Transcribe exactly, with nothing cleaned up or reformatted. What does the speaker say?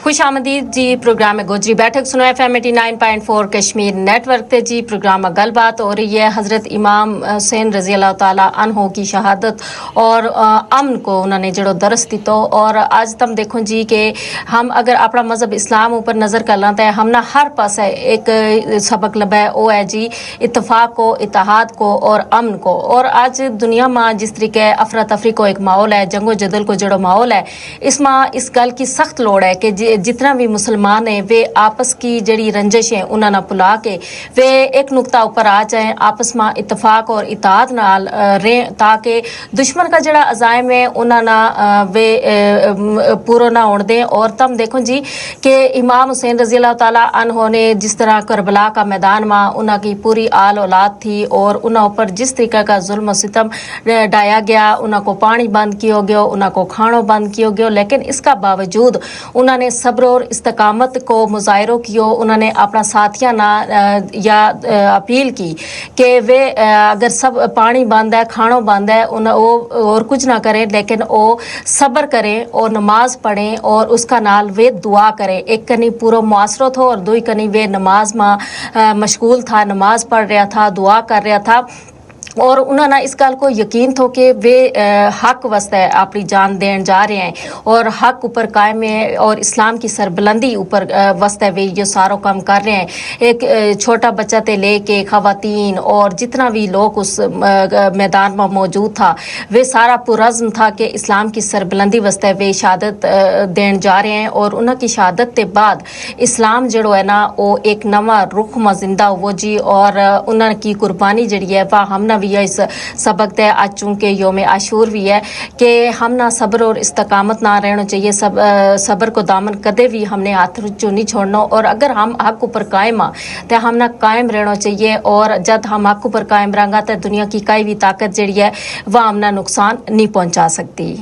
خوش آمدید جی پروگرام گوجری بیٹھک سنو ایف ایم ایٹی نائن پوائنٹ فور کشمیر نیٹ ورک تے جی پروگرام گل بات ہو رہی ہے حضرت امام حسین رضی اللہ تعالی عنہ کی شہادت اور امن کو انہوں نے جڑو درست دیتو۔ اور آج تم دیکھو جی کہ ہم اگر اپنا مذہب اسلام اوپر نظر کر لیں تو ہم نا ہر پاسے ایک سبق لبھے او ہے جی اتفاق کو، اتحاد کو اور امن کو۔ اور آج دنیا ما جس طریقے افراتفری کو ایک ماحول ہے، جنگ و جدل کو جڑو ماحول ہے، اس ما اس گل کی سخت لوڑ ہے کہ جتنا بھی مسلمان ہیں وہ آپس کی جڑی رنجش ہیں انہاں نا پلا کے وہ ایک نقطہ اپر آ جائیں، آپس ما اتفاق اور اتحاد نال رہیں تاکہ دشمن کا جڑا عزائم ہے انہاں نا وہ پورو نہ ہون دیں۔ اور تم دیکھو جی کہ امام حسین رضی اللہ تعالی عنہ نے جس طرح کربلا کا میدان ما انہاں کی پوری آل اولاد تھی اور انہاں اپر جس طریقہ کا ظلم و ستم ڈایا گیا، انہاں کو پانی بند کیو گیو، انہاں کو کھانو بند کیو گیو، لیکن اس کا باوجود انہاں نے صبر اور استقامت کو مظاہرو کیو۔ انہاں نے اپنا ساتھیاں نا یا اپیل کی کہ وہ اگر سب پانی بند ہے، کھانو بند ہے، اور کچھ نہ کریں لیکن وہ صبر کریں اور نماز پڑھیں اور اس کا نال وہ دعا کریں۔ ایک کنی پورو معاشرو تھو اور دوئی کنی وہ نماز ما مشغول تھا، نماز پڑھ رہیا تھا، دعا کر رہیا تھا۔ اور انہاں نا اس گل کو یقین تھو کہ وہ حق واسطے اپنی جان دین جا رہے ہیں اور حق اپر قائم ہیں اور اسلام کی سربلندی اپر واسطے وہ یہ سارو کم کر رہے ہیں۔ ایک چھوٹا بچہ تے لے کے خواتین اور جتنا بھی لوگ اس میدان ما موجود تھا، وہ سارا پرعزم تھا کہ اسلام کی سربلندی واسطے وہ شہادت دین جا رہے ہیں اور انہاں کی شہادت تے بعد اسلام جڑو ہے نا وہ ایک نواں رخ ما زندہ ہوو جی۔ اور انہاں کی قربانی جڑی ہے وہ ہم نا بھی اس سبق تے آج چونکہ یوم عاشور بھی ہے کہ ہم نا صبر اور استقامت نا رہنو چاہیے۔ صبر کو دامن کدے بھی ہم نے ہاتھ چو نہیں چھوڑنو اور اگر ہم حق اپر قائم ہاں تے ہم نا قائم رہنو چاہیے اور جد ہم حق اپر قائم رہنگا تے دنیا کی کائی بھی طاقت جڑی ہے وہ ہم نا نقصان نہیں پہنچا سکتی۔